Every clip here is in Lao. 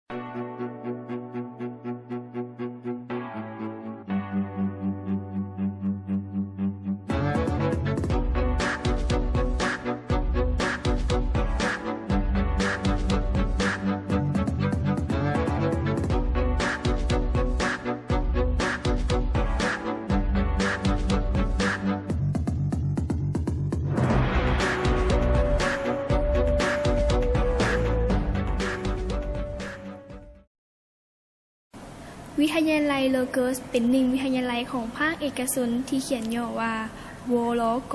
ວິທະຍາໄລໂລໂກສ ເປັນໜຶ່ງວິທະຍາໄລຂອງພາກເອກະຊົນທີ່ຂຽນຫຍໍ້ວ່າ ວລກ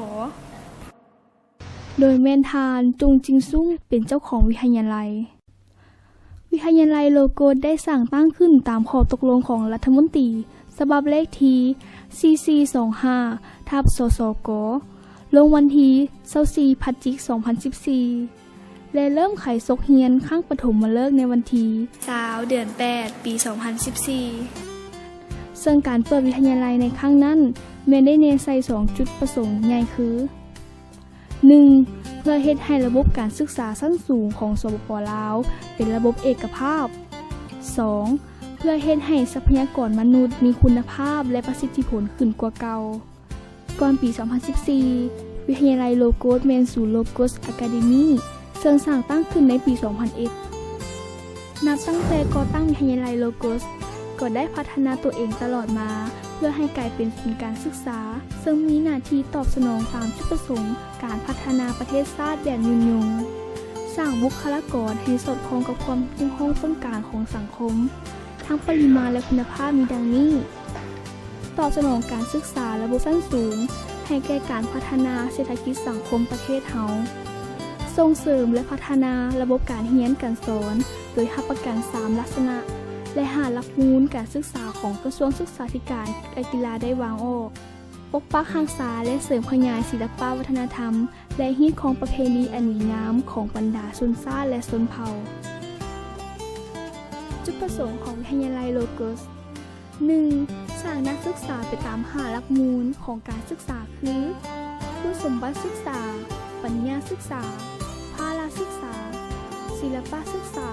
ໂດຍແມ່ນທ່ານ ຈຸງຈິງຊຸງ ເປັນເຈົ້າຂອງວິທະຍາໄລ. ວິທະຍາໄລໂລໂກສ ໄດ້ສ້າງຕັ້ງຂຶ້ນຕາມຂໍ້ຕົກລົງຂອງລັດຖະມົນຕີ ສະບັບເລກທີ ສີ່ສີ່ສອງຫ້າ ທັບ ສສກ ລົງວັນທີ ຊາວສີ່ ພະຈິກ ສອງພັນສິບສີ່ ແລະ ເລີ່ມໄຂສົກຮຽນຄັ້ງປະຖົມມະເລີກໃນວັນທີ ຊາວ ເດືອນແປດ ປີສອງພັນສິບສີ່ ເຊິ່ງການເປີດວິທະຍາໄລໃນຄັ້ງນັ້ນ ແມ່ນໄດ້ແນໃສ່ສອງຈຸດປະສົງໃຫຍ່ຄື ໜຶ່ງ ເພື່ອເຮັດໃຫ້ລະບົບການສຶກສາຊັ້ນສູງຂອງ ສປປ ລາວ ເປັນລະບົບເອກະພາບ. ສອງ ເພື່ອເຮັດໃຫ້ຊັບພະຍາກອນມະນຸດມີຄຸນນະພາບ ແລະ ປະສິດທິຜົນຂຶ້ນກວ່າເກົ່າ. ກ່ອນປີສອງພັນສິບສີ່ ວິທະຍາໄລໂລໂກສ ແມ່ນສູນໂລໂກສ ອາຄາເດມີ ເຊິ່ງສ້າງຕັ້ງຂຶ້ນໃນປີສອງພັນເອັດ. ນັບຕັ້ງແຕ່ກໍ່ຕັ້ງວິທະຍາໄລໂລໂກສ ກໍໄດ້ພັດທະນາຕົວເອງຕະຫຼອດມາ ເພື່ອໃຫ້ກາຍເປັນສູນການສຶກສາ ເຊິ່ງມີໜ້າທີ່ຕອບສະໜອງຕາມຈຸດປະສົງການພັດທະນາປະເທດຊາດແບບຍືນຍົງ, ສ້າງບຸກຄະລາກອນໃຫ້ສອດຄ່ອງກັບຄວາມຮຽກຮ້ອງຕ້ອງການຂອງສັງຄົມ, ທັງປະລິມານ ແລະ ຄຸນນະພາບ ມີດັ່ງນີ້. ຕອບສະໜອງການສຶກສາລະບົບຊັ້ນສູງໃຫ້ແກ່ການພັດທະນາເສດຖະກິດສັງຄົມປະເທດເຮົາ, ສົ່ງເສີມ ແລະ ພັດທະນາລະບົບການຮຽນການສອນໂດຍຮັບປະກັນສາມລັກສະນະ ແລະ ຫ້າຫຼັກມູນການສຶກສາຂອງກະຊວງສຶກສາທິການ ແລະ ກິລາໄດ້ວາງອອກ, ປົກປັກຮັກສາ ແລະ ເສີມຂະຫຍາຍສິລະປະວັດທະນະທຳ ແລະ ຮີດຄອງປະເພນີອັນດີງາມຂອງບັນດາຊົນຊາດ ແລະ ຊົນເຜົ່າ. ຈຸດປະສົງຂອງວິທະຍາໄລໂລໂກສ ໜຶ່ງ ສ້າງນັກສຶກສາໄປຕາມຫ້າຫຼັກມູນຂອງການສຶກສາຄື ຄຸນສົມບັດສຶກສາ, ປັນຍາສຶກສາ, ພາລະສຶກສາ, ສິລະປະສຶກສາ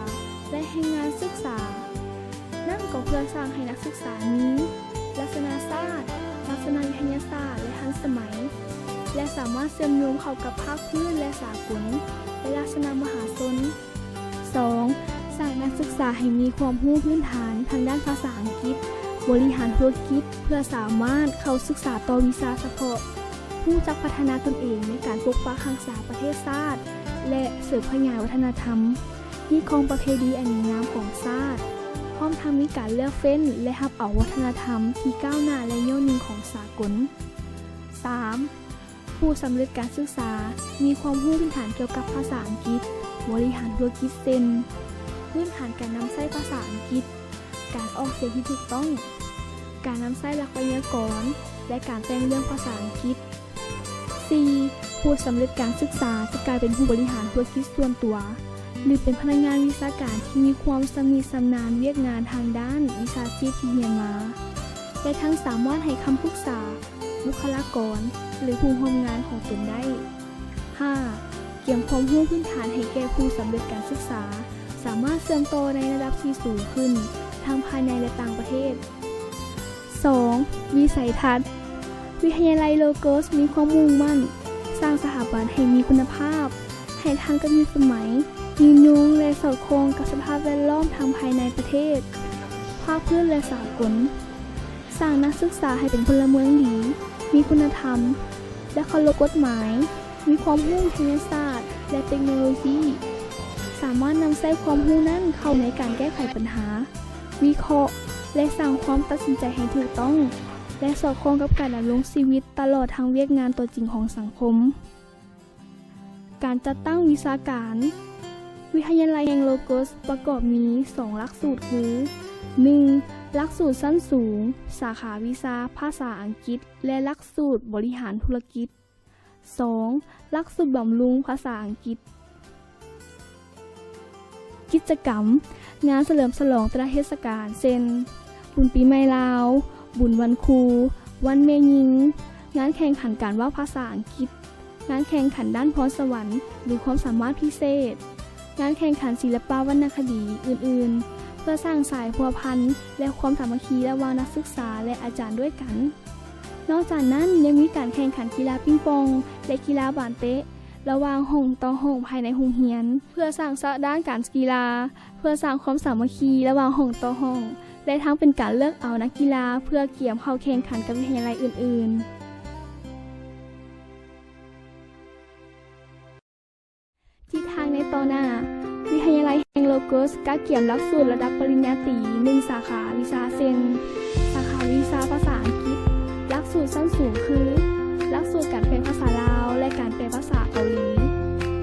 ແລະ ແຮງງານສຶກສາ. ນັ້ນກໍເພື່ອສ້າງໃຫ້ນັກສຶກສາມີລັກສະນະຊາດ, ລັກສະນະວິທະຍາສາດ ແລະ ທັນສະໄໝ ແລະ ສາມາດເຊື່ອມໂຍງເຂົ້າກັບພາກພື້ນ ແລະ ສາກົນ ແລະ ລັກສະນະມະຫາຊົນ. ສອງ ສ້າງນັກສຶກສາໃຫ້ມີຄວາມຮູ້ພື້ນຖານທາງດ້ານພາສາອັງກິດ, ບໍລິຫານທຸລະກິດ ເພື່ອສາມາດເຂົ້າສຶກສາຕໍ່ວິຊາສະເພາະ, ຮູ້ຈັກພັດທະນາຕົນເອງໃນການປົກປັກຮັກສາປະເທດຊາດ ແລະ ເສີມຂະຫຍາຍວັດທະນະທຳ, ຮີດຄອງປະເພນີອັນດີງາມຂອງຊາດ, ພ້ອມທັງມີການເລືອກເຟ້ນ ແລະ ຮັບເອົາວັດທະນະທຳທີ່ກ້າວໜ້າ ແລະ ຍົກໜຶ່ງຂອງສາກົນ. ສາມ ຜູ້ສຳເລັດການສຶກສາມີຄວາມຮູ້ພື້ນຖານກ່ຽວກັບພາສາອັງກິດ, ບໍລິຫານທຸລະກິດ ເຊັ່ນ ພື້ນຖານການນຳໃຊ້ພາສາອັງກິດ, ການອອກສຽງທີ່ຖືກຕ້ອງ, ການນຳໃຊ້ຫຼັກໄວຍາກອນ ແລະ ການແຕ່ງເລື່ອງພາສາອັງກິດ. ສີ່ ຜູ້ສຳເລັດການສຶກສາຈະກາຍເປັນຜູ້ບໍລິຫານທຸລະກິດສ່ວນຕົວ ຫຼື ເປັນພະນັກງານວິຊາການທີ່ມີຄວາມຊຳນິຊຳນານວຽກງານທາງດ້ານວິຊາຊີບທີ່ຮຽນມາ ແລະ ທັງສາມາດໃຫ້ຄຳປຶກສາ ບຸກຄະລາກອນ ຫຼື ຜູ້ຮ່ວມງານຂອງຕົນໄດ້. ຫ້າ ກຽມຄວາມຮູ້ພື້ນຖານໃຫ້ແກ່ຜູ້ສຳເລັດການສຶກສາ ສາມາດເຊື່ອມຕໍ່ໃນລະດັບທີ່ສູງຂຶ້ນ ທັງພາຍໃນ ແລະ ຕ່າງປະເທດ. ສອງ ວິໄສທັດ. ວິທະຍາໄລໂລໂກສມີຄວາມມຸ່ງໝັ້ນສ້າງສະຖາບັນໃຫ້ມີຄຸນນະພາບ, ໃຫ້ທັນກັບຍຸກສະໄໝ, ຍືນຍົງ ແລະ ສອດຄ່ອງກັບສະພາບແວດລ້ອມທັງພາຍໃນປະເທດ, ພາກພື້ນ ແລະ ສາກົນ. ສ້າງນັກສຶກສາໃຫ້ເປັນພົນລະເມືອງດີ, ມີຄຸນນະທຳ ແລະ ເຄົາລົບກົດໝາຍ, ມີຄວາມຮູ້ວິທະຍາສາດ ແລະ ເຕັກໂນໂລຊີ, ສາມາດນຳໃຊ້ຄວາມຮູ້ນັ້ນເຂົ້າໃນການແກ້ໄຂບັນຫາ, ວິເຄາະ ແລະ ສ້າງຄວາມຕັດສິນໃຈໃຫ້ຖືກຕ້ອງ ແລະ ສອດຄ່ອງກັບການດຳລົງຊີວິດຕະຫຼອດທັງວຽກງານຕົວຈິງຂອງສັງຄົມ. ການຈັດຕັ້ງວິຊາການ. ວິທະຍາໄລແຫ່ງໂລໂກສປະກອບມີສອງຫຼັກສູດຄື ໜຶ່ງ ຫຼັກສູດຊັ້ນສູງ ສາຂາວິຊາພາສາອັງກິດ ແລະ ຫຼັກສູດບໍລິຫານທຸລະກິດ. ສອງ ຫຼັກສູດບຳລຸງພາສາອັງກິດ. ກິດຈະກຳ ງານສະເຫຼີມສະຫຼອງແຕ່ລະເທດສະການ ເຊັ່ນ ບຸນປີໃໝ່ລາວ, ບຸນວັນຄູ, ວັນແມ່ຍິງ, ງານແຂ່ງຂັນການເວົ້າພາສາອັງກິດ, ງານແຂ່ງຂັນດ້ານພອນສະຫວັນ ຫຼື ຄວາມສາມາດພິເສດ, ງານແຂ່ງຂັນສິລະປະວັນນະຄະດີອື່ນໆ ເພື່ອສ້າງສາຍພົວພັນ ແລະ ຄວາມສາມັກຄີລະຫວ່າງນັກສຶກສາ ແລະ ອາຈານດ້ວຍກັນ. ນອກຈາກນັ້ນ ຍັງມີການແຂ່ງຂັນກິລາປິງປອງ ແລະ ກິລາບານເຕະ ລະຫວ່າງຫ້ອງຕໍ່ຫ້ອງພາຍໃນໂຮງຮຽນ ເພື່ອສ້າງສະດານການກິລາ, ເພື່ອສ້າງຄວາມສາມັກຄີລະຫວ່າງຫ້ອງຕໍ່ຫ້ອງ ແລະ ທັງເປັນການເລືອກເອົານັກກິລາເພື່ອກຽມເຂົ້າແຂ່ງຂັນກັບວິທະຍາໄລອື່ນໆ. ທິດທາງໃນຕໍ່ໜ້າ, ວິທະຍາໄລແຫ່ງໂລໂກສກະກຽມຫຼັກສູດລະດັບປະລິນຍາຕີ ໜຶ່ງ ສາຂາວິຊາ ເຊັ່ນ ສາຂາວິຊາພາສາອັງກິດ, ຫຼັກສູດຊັ້ນສູງຄື ຫຼັກສູດການແປພາສາລາວ ແລະ ການແປພາສາເກົາຫຼີ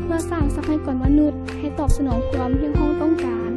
ເພື່ອສ້າງຊັບພະຍາກອນມະນຸດໃຫ້ຕອບສະໜອງຄວາມຮຽກຮ້ອງຕ້ອງການ